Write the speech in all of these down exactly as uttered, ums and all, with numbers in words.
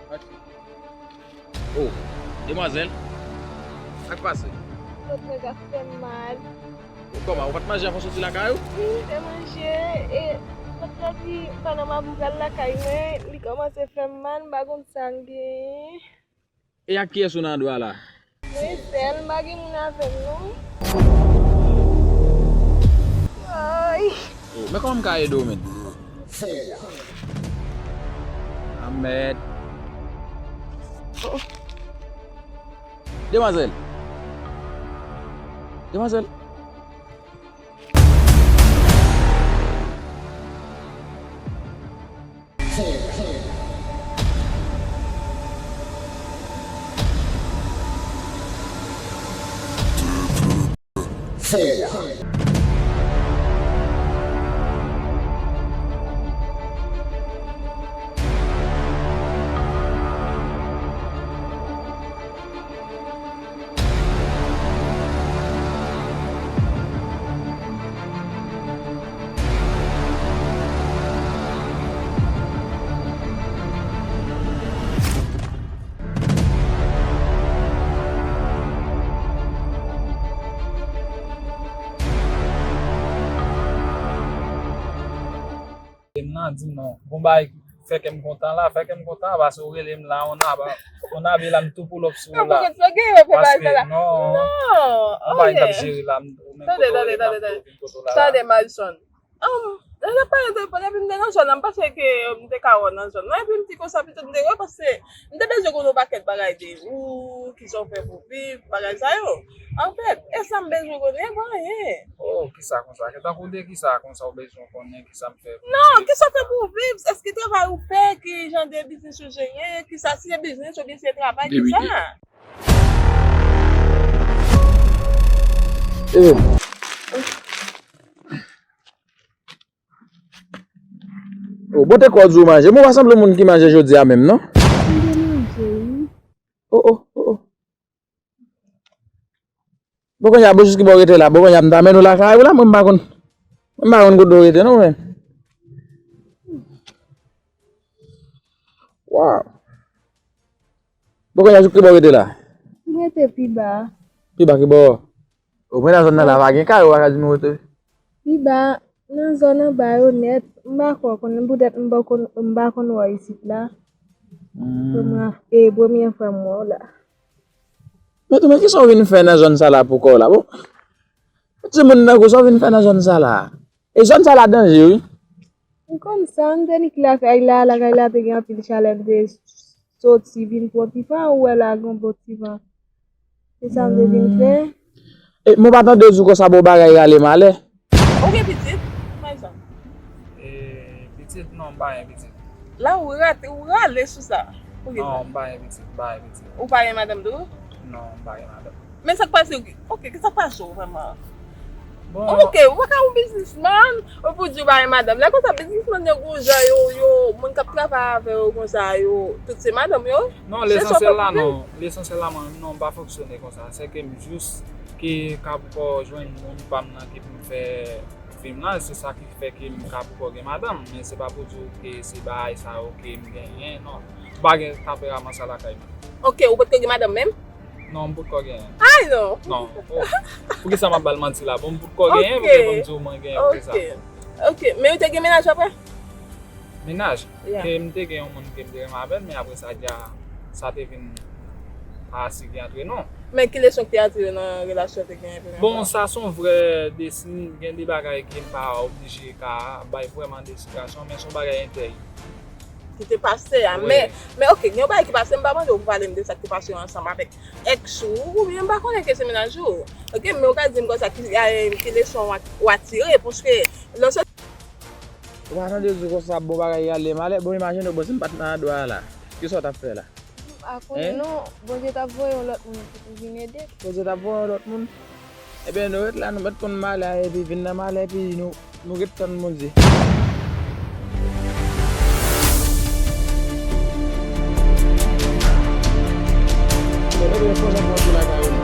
Oh, demwazèl, sa k pase? Vant mwen ka fè m mal. Kòman, ou pa t manje avan w soti lakay ou? Wi, m te manje, e vant la di, pandan m ap pral lakay mwen, li kòmanse fè m mal, m pa konn sa m genyen. E ak kiyès ou nan andwa la? Mwen sèl, m pa gen moun avè m non. Ay. Oh, men kòman m ka ede w menm? A mèd. Oh. Demwazèl. Demwazèl. M nan, di m non. Bon bagay, fè kè m kontan la, fè kè m kontan, paske ou rele m la, on a, on a la, m tou pull up sou ou la. Paske, non, non, on bagay m t ap jere la, m, ou menm kote w rele m la, m tou vin kote w la. Tande, Madison. Um, lè n ap pale telefòn, epi m te nan zòn nan, m panse ke m te ka wè w nan zòn nan, epi m di konsa, pitit, m te wè, paske m te bezwen konn yon pakèt bagay de ou, kisa w fè pou viv, bagay sa yo. Anfèt, e sa m bezwen konnen, pa anyen. Oh, kisa konsa? Ke tankou de kisa konsa w bezwen konnen, kisa m fè pou viv? Non, kisa w fè pou viv? Èske travay ou fè, ki jan de biznis ou genyen, kisa, si se biznis oubyen se travay, kisa? Eh. Oh, bon, te kò di w manje. Mwen pa sanble moun ki manje jodi a menm, non? M te manje, wi. Oh, oh, oh, oh. Bon, kounye a, bon, jis ki bò w rete la. Bon, kounye a, m ta mennen w lakay ou la, mwen m pa konn. Mwen m pa konn kote w rete, non, men. Wow. Bon, kounye a, jis ki bò w rete la? M rete pi ba. Pi ba ki bò? Ou mwen nan zòn nan la, pa gen kay, ou pa ka di nou rete. Pi ba, nan zòn anba yo nèt, m pa kwè w konnen, poutèt m pa konn, m pa konn wè w isit la. Hmm. Premye, e premye fwa m wè w la. Men tou, men kisa w vin fè nan zòn sa la pou kò w la? Bon, timoun nan, kisa w vin fè nan zòn sa la? E zòn sa la danje, wi. M konn sa, m te nik lakay la, lakay la te gen anpil chalè, m te soti vin pran ti van, ou wè la gen bon ti van. Se sa m te vin fè. E, mwen pa tande w di konsa bon bagay rale malè. Ou gen pitit? Kòman sa? E, pitit, non, m pa gen pitit. La ou rate, ou rale sou sa. Pou ki sa? Non, m pa gen pitit, m pa gen pitit. Ou pa gen madanm tou? Non, m pa gen madanm. Men sa k pase, ok, ki sa k pase w vrèman? Bon. Ok, ou pa ka yon biznismann, ou pou di w pa gen madanm. Lè konsa, biznismann yo gon jan yo, yo, moun k ap travay avè yo konsa, yo, tout se madanm yo? Non, lesansyèl la, non. Lesansyèl la, mwen menm, non, m pa fonksyone konsa. Se ke m jis ke ka poko jwenn moun pa m nan ki pou m fè vi m nan, se sa ki fè ke m ka poko gen madanm, men se pa pou di w ke se bagay sa yo ke m genyen, non. M pa gen tanperaman sa lakay mwen. Ok, ou potko gen madanm menm? Non, m potko genyen. Ay, non. Non. Oh. Poukisa m ap ba l manti la? Bon, m potko genyen, poukisa pou m di w mwen genyen, poukisa? Ok. Ok, men ou te gen mennaj apre? Mennaj? Yeah. Ke m te gen yon moun ke m te renmen avè l, men apre sa, dja, sa te vin pa asigi antre nou. Men ki leson ki te atire nan relasyon te genyen premye fwa? Bon, sa se yon vrè destiny, gen de bagay ke m pa oblije ka bay vrèman de esplikasyon, men se yon bagay entèyik. Ki te pase a, men, men ok, gen yon bagay ki pase, m pa mande w pou pale m de sa ki te pase ansanm avèk èks ou, oubyen m pa konnen ke se mennaj ou. Ok, men ou ka di m konsa ki, ki leson w a, w a tire, paske lè w sot Ou pa tande di konsa bon bagay rale malè. Bon, imajine w, bon, si m pa t nan andwa a la, kisa w t ap fè la? M pa konnen non, Bondye t ap voye yon lòt moun pou vin ede. Bondye t ap voye yon lòt moun? Ebyen, nou ret la, nou mèt konn malè a, epi vin nan malè, epi nou, nou ret tann Bondye. Ebyen, fò n ap rantre lakay ou.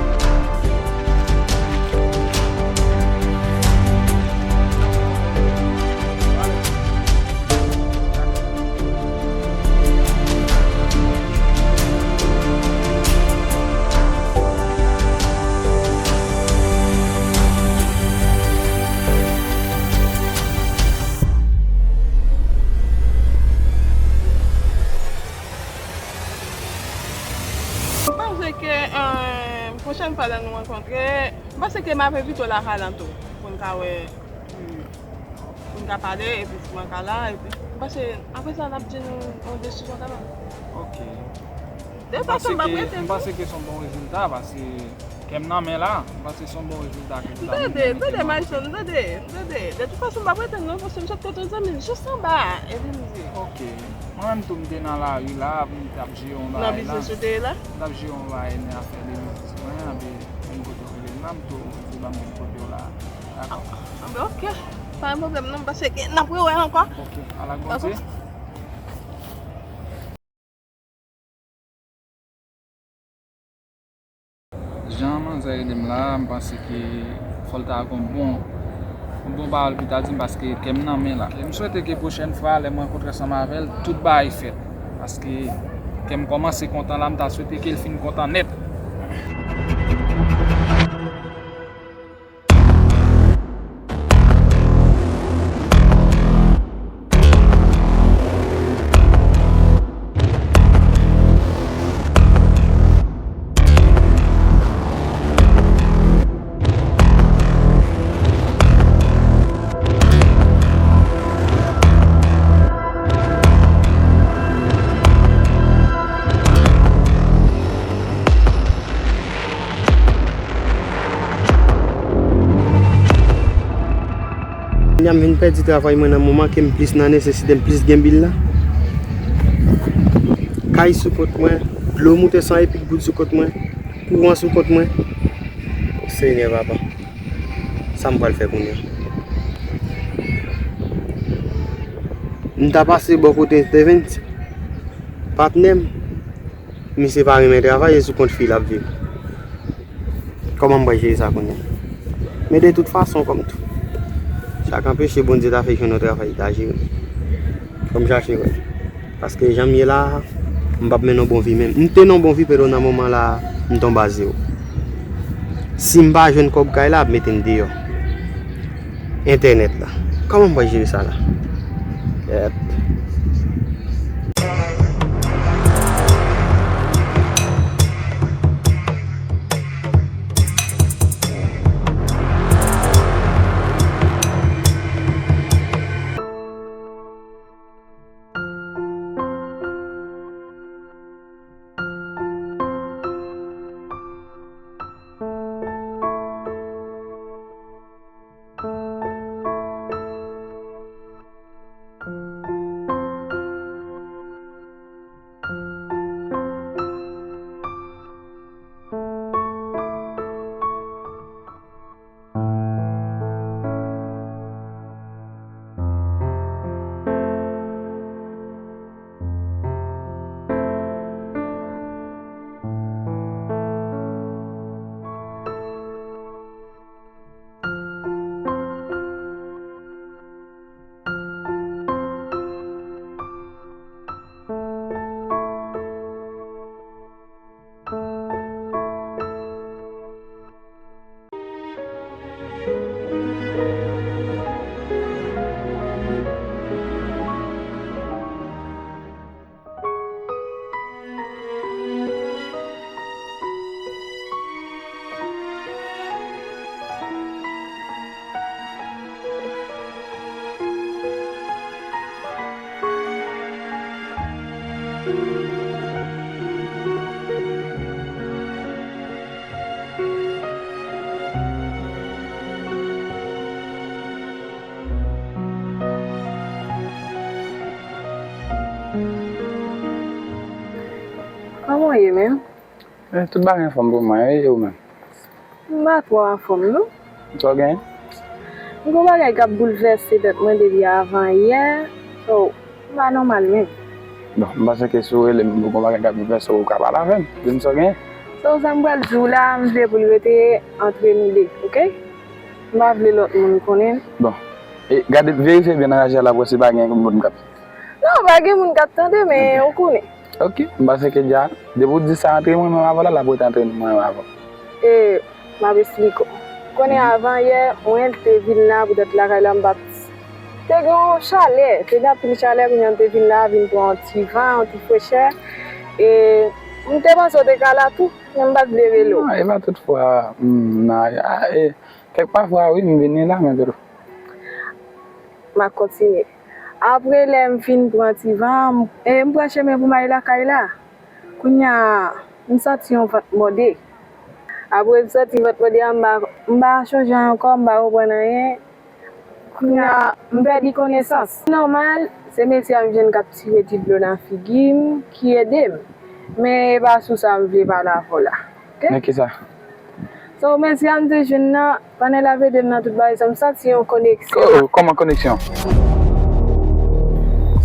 Kontre, m panse ke m ap envite w lakay lan tou, pou n ka wè, hmm, pou n ka pale, epi si mwen ka la, epi m panse, apre sa, n ap jwenn yon, yon desizyon kanmenm. Ok. De tout fason, m p ap rete, m panse ke se yon bon rezilta, paske kè m nan men la, m panse se yon bon rezilta ke nou ta vin nan mete nan. Tande, tande, Mayson, tande, tande. De tout fason, m p ap rete non, paske m sot kote yon zanmi m, jis anba a, epi m di. Ok. Mwen menm tou, m te nan lari la, m t ap jere yon bagay la. Nan biznis ou te ye la? M t ap jere yon bagay nan afè de biznis mwen, epi menm kote w rele m la, m tou di ban m menm kote w la. Dakò? Ah, ah, ben, ok. Pa gen pwoblèm non, m panse ke n ap rewè ankò. Ok, ala k Bondye. Jan manzè rele m la, m panse ke fò l ta gon bon, yon bon pawòl pou l ta di m, paske kè m nan men la. E m swete ke pwochèn fwa, lè m rankontre ansanm avè l, tout bagay fèt. Paske kè m kòmanse kontan la, m ta swete ke l fin kontan nèt. Kounye a m vin pèdi travay mwen nan moman ke m plis nan nesesite, m plis gen bil la. Kay sou kont mwen, dlo moute san epi goud sou kont mwen, kouran sou kont mwen. Senyè papa, sa m pral fè kounye a? M ta pase bò kote Stevens, patnè m. Misye pa renmen travay, e sou kont fi l ap viv. Kòman m pral jere sa kounye a? Men de tout fason, kòm tou, sa k anpeche Bondye ta fè jwenn yon travay, ta jere. Fò m chache wè. Paske jan m ye la a, m p ap mennen yon bon vi menm. M te nan yon bon vi, pero nan moman la a, m tonbe a zewo. Si m pa jwenn kòb kay la, ap mete m deyò. Entènèt la. Kòman m pral jere sa la? Yèp. Kòman w ye menm? Eh, tout bagay anfòm pou mwen, e ou menm? M pa twò anfòm, non. Sa w gen? M gen yon bagay k ap boulvèse tèt mwen depi avan yè. So, m pa nòmal menm. Bon, m panse ke si w rele m pou gen yon bagay k ap boulvèse w, ou ka pale avè m. Di m sa w gen. So, sa m pral di w la, m vle pou l rete antre nou de, oke? M pa vle lòt moun konnen. Bon, e gade, verifye byen nan raje a la pou wè si pa gen moun k ap Non, pa gen moun k ap tande, men ou konnen. Ok, m panse ke dja, depi w di sa antre mwen menm avè w la, l ap rete antre nou mwen menm avè w. E, m ap esplike w. Konnen avan yè, mwen te vin la poutèt lakay la, m pa t, te gen yon chalè, te gen anpil chalè, kounye a m te vin la, vin pran yon ti van, yon ti frechè. E, m te panse w te ka la tou. M pa t vle rele w. Non, e pa tout fwa m nan, a, e, kèk pafwa, wi, m vini la, men tou. M ap kontinye. Apre lè m fin pran ti van, m, e, m pran chemen pou m ale lakay la. Kounye a, m santi yon vant mòde. Apre m santi vant mòde a, m pa, m pa chonje ankò, m pa konprann anyen. Kounye a, m pèdi konesans. Nòmal, se mesye a m jwenn k ap tire ti dlo nan figi m ki ede m. Men e pa sou sa m vle pale avè w la. Oke? Men kisa? So, mesye a m te jwenn nan, pandan l ap ede m nan tout bagay sa, m santi yon koneksyon. Ko-, kòman koneksyon?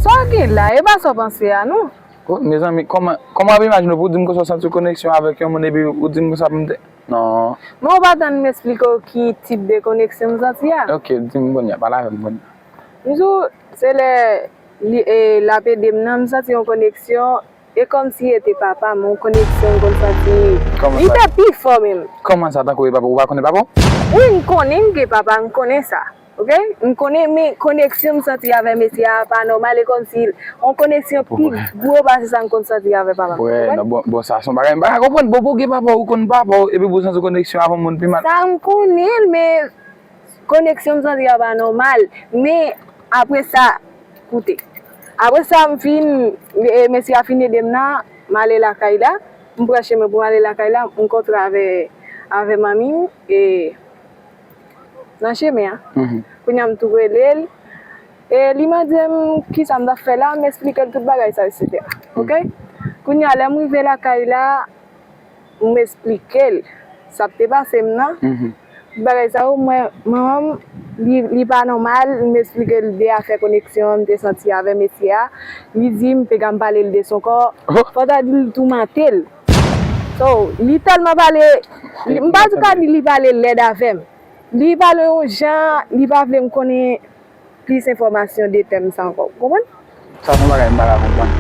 Sa w gen la, e pa sa w panse a, non. Oh, mezanmi, kòman, kòman w ap imajine w pou w di m konsa w santi w koneksyon avèk yon moun epi ou di m konsa pou m te, non. Men ou pa tann m esplike w ki tip de koneksyon m santi a? Ok, di m kounye a, pale avè m kounye a. M di w, se lè li, e, l ap ede m nan, m santi yon koneksyon, e kòmsi e te papa m, yon koneksyon m konn santi. Kòman sa? Li te pi fò menm. Kòman sa, tankou e papa, ou pa konnen papa w? Wi, m konnen m gen papa, m konnen sa. Ok? M konnen, men koneksyon m santi avè mesye a pa nòmal, e kòmsi yon koneksyon pi gwo pase sa m konn santi avè papa m. Wè, konprann? Non, bon, bon, sa se yon bagay m pa ka konprann. Bon, pou gen papa w, ou konn papa w, epi pou w santi koneksyon avè yon moun pi mal. Sa m konnen l, men koneksyon m santi a pa nòmal. Men apre sa, koute. Apre sa, m fin, e, mesye a fin ede m nan, m ale lakay la. M pran chemen pou m ale lakay la, m kontre avè, avè manmi m, e, nan chemen an. Mhm. Kounye a m tou rele l. E li mande m kisa m t ap fè la, m esplike l tout bagay sa, etsetera. Mhm. Ok? Kounye a, lè m rive lakay la, m esplike l sa k te pase m nan. Mhm. Bagay sa yo, mwen, manman m, li, li pa nòmal, m esplike l de afè koneksyon m te santi avè mesye a. Li di m, piga m pale l de son kò. Oh. Fò ta di l toumante l. So, li tèlman pale, li, m pa ka di li pale lèd avè m. Li pale yon jan, li pa vle m konnen plis enfòmasyon de tèm sa ankò. Ou konprann? Sa se yon bagay m pa ka konprann.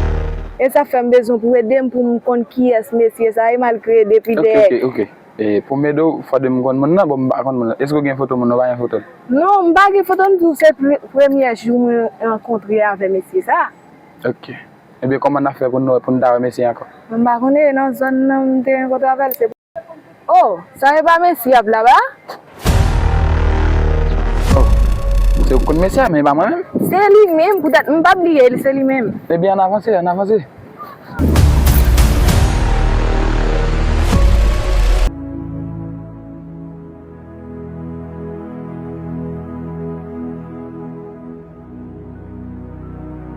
E sa fè m bezwen pou ede m, pou m konn kiyès mesye sa ye, malgre depi de... Ok, ok, ok. E, pou m ede w, fò de m konn moun nan, bon, m pa konn moun nan. Èske w gen foto moun nan? Ou pa gen foto l? Non, m pa gen foto l, m di w se pre-, premyè jou mwen rankontre avè mesye sa. Ok. Ebyen, kòman n ap fè pou n, pou n ta wè mesye ankò? M pa konnen, nan zòn nan m te rankontre avè l, se... Oh, sa e pa mesye ap laba? Oh, se ou k konn mesye a, men e pa mwen menm? Se li menm, poutèt m pa bliye l, se li menm. Ebyen, ann avanse, ann avanse.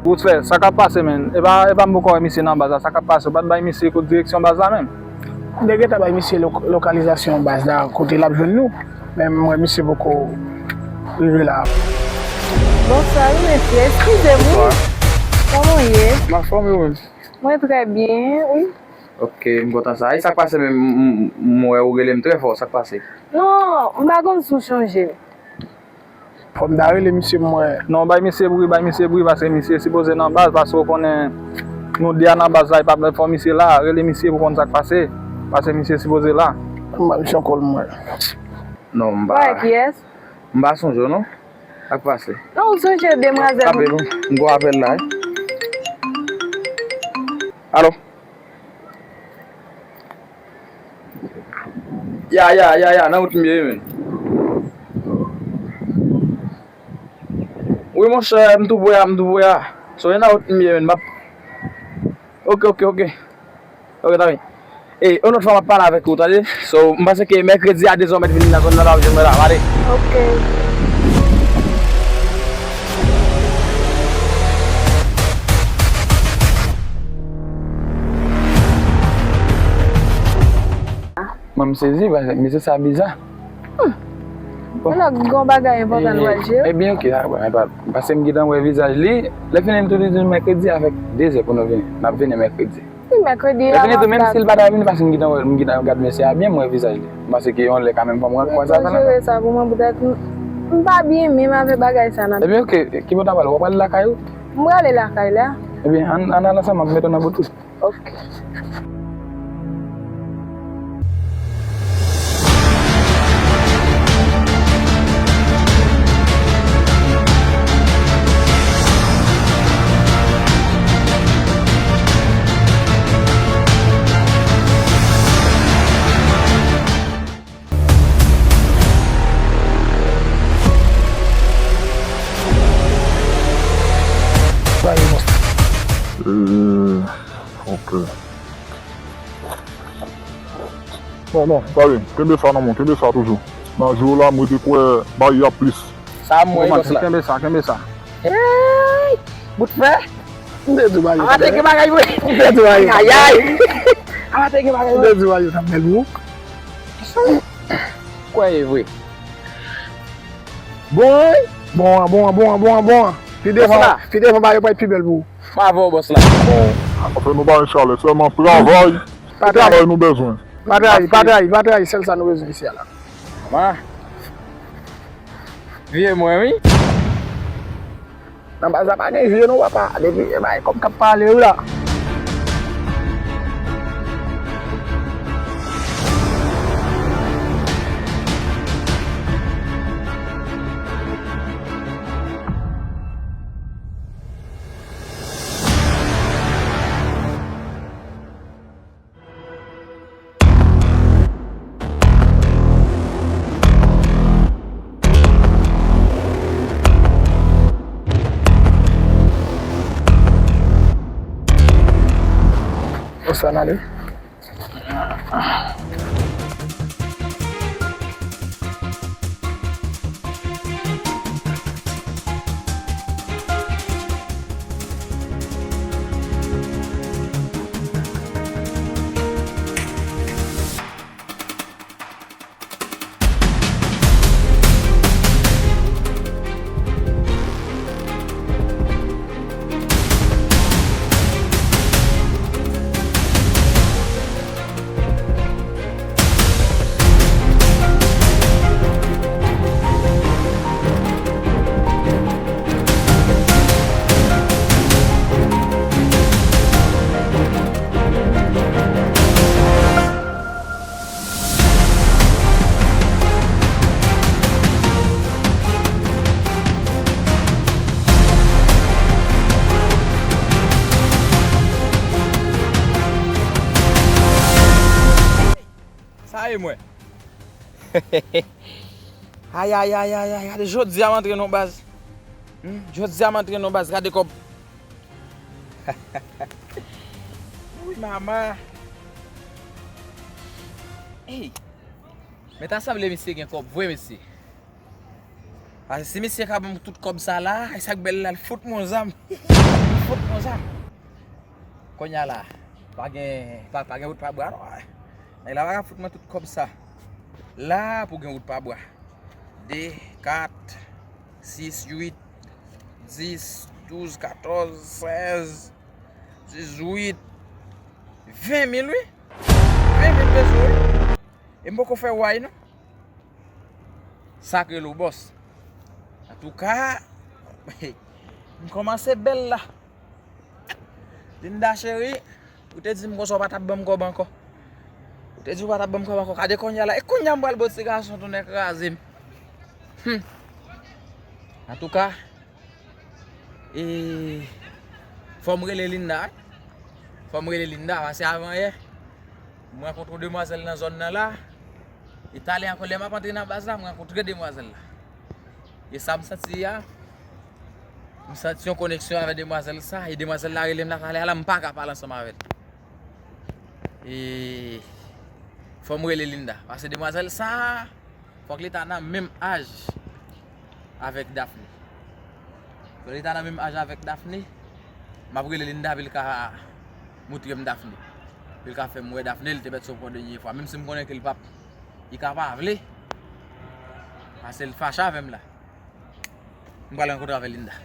Wout fè, sa k ap pase, menn? E pa, e pa m poko wè misye nan baz la. Sa k ap pase? Ou pa t bay misye kote direksyon baz la menm? M te gentan bay misye lo-, lokalizasyon baz la, kote l ap jwenn nou. Men m wè misye poko rive la. Bonswa, wi, mesye. Eskize m, wi. Bonswa. Kòman w ye? M anfòm, e ou menm? Mwen trè byen, wi. Ok, m kontan sa. E sa k pase menm? M, m, m wè ou rele m trè fò. Sa k pase? Non, m pa konn si w chonje m. Fò m ta rele misye pou m wè. Non, bay misye bri, bay misye bri, paske misye sipoze nan baz, paske w konnen nou de a nan baz la, e pa fò misye la, rele misye pou konn sa k pase, paske misye sipoze la. M ba misye yon kòl m wè. Non, m pa. Wè kiyès? M pa sonje w non. Sa k pase? Non, ou sonje demwazèl. Apèl ou. M gon apèl la, wi. Alo? Ya, ya, ya, ya, nan wout m ye wi, menn. Wi, monchè, m tou pre a, m tou pre a. So, e nan wout m ye, menn, m ap... Ok, ok, ok. Ok, tanpri. E, yon lòt fwa, m ap pale avèk ou, tande? So, m panse ke mèkredi a de zè w mèt vin nan zòn nan la, w ap jwenn mwen la, m ale. Ok. Mwen, m sezi, paske mesye sa biza. Hmm. Bon. Alò, gon bagay enpòtan nou pral jere. Ebyen, ok, a, bon, e pa, paske m gentan wè vizaj li. Lè fini, m tou di nou mèkredi avèk de zè pou nou vini. N ap vini mèkredi. Wi, mèkredi a, m ap la. Lè fini tou, menm si l pa ta vini, paske m gentan wè, m gentan gad mesye a byen, m wè vizaj li. M panse ke yon lè kanmenm fò m rankontre sa. Fò jere sa pou mwen, poutèt m, m pa byen menm avèk bagay sa nan. Ebyen, ok, ki bò w ta pral? W ap pral lakay ou? M prale lakay la. Ebyen, ann, ann al ansanm, m ap mete w nan bout ou. Ok. Non, non, sa vre. Kenbe sa nan men w, kenbe sa toujou. Nan jou la, m rete kwè bay ap plis. Sa m wè, bòs la. Kenbe sa, kenbe sa. Hey! Bout fè! M te di w bay yo. Amateur gen bagay vre. M te di w bay yo. Ayayay! Amateur gen bagay vre. M te di w bay yo t ap bèl pou ou. Kwè e vre. Bon, wi. Bon an, bon an, bon an, bon an, bon an. Pi devan, pi devan bay yo pral pi bèl pou ou. M avè w, bòs la. Bon, anfen, nou pa gen chalè, sèlman travay. Pa trayi. Travay nou bezwen. Pa trayi, pa trayi, pa trayi, sèl sa nou bezwen isi a la. Mwen. Vye mwen, wi. Nan baz la pa gen vye non, papa. Depi e bay kòb k ap pale wi la. Konsa n ale. Sa e mwen. Ayayayayay, gade jodi a m antre nan baz. Hmm, jodi a m antre nan baz, gade kòb. Wi, mama. Ey. Men ta sanble misye gen kòb vre, mesye. Paske si misye ka ban m tout kòb sa la, e sa k bèl la, l fout mwen zam. Fout mwen zam. Kounye a la, pa gen, pa, pa gen wout pa bwa non. Nèg la pa ka fout mwen tout kòb sa. La pou gen wout pa bwa. De, kat, sis, uit, dis, douz, katòz, sèz, dizuit, ven mil wi. Ven mil peso wi. E m poko fè way non. Sa k rele w bòs. Antouka, m kòmanse bèl la. Linda cheri, ou te di m konsa w pa t ap ban m kòb ankò. Ou te di w pa t ap ban m kòb ankò. Gade kounye a la. E kounye a m pral ba w ti gason tounen kraze m. Hmm. Antouka, e, fò m rele Linda, wi. Fò m rele Linda, paske avan yè, m rankontre yon demwazèl nan zòn nan la. E talè ankò, lè m ap antre nan baz la, m rankontre demwazèl la. E sa m santi a, m santi yon koneksyon avèk demwazèl sa, e demwazèl la rele m la talè a la, m pa ka pale ansanm avè l. E fò m rele Linda, paske demwazèl sa, fòk li ta nan menm aj avèk Daphne. Fòk li ta nan menm aj avèk Daphne. M ap rele Linda pou l ka montre m Daphne. Pou l ka fè m wè Daphne, li te mèt sou pran dènye fwa. Menm si m konnen ke l p ap, li ka pa vle. Paske l fache avè m la. M pral rankontre avèk Linda.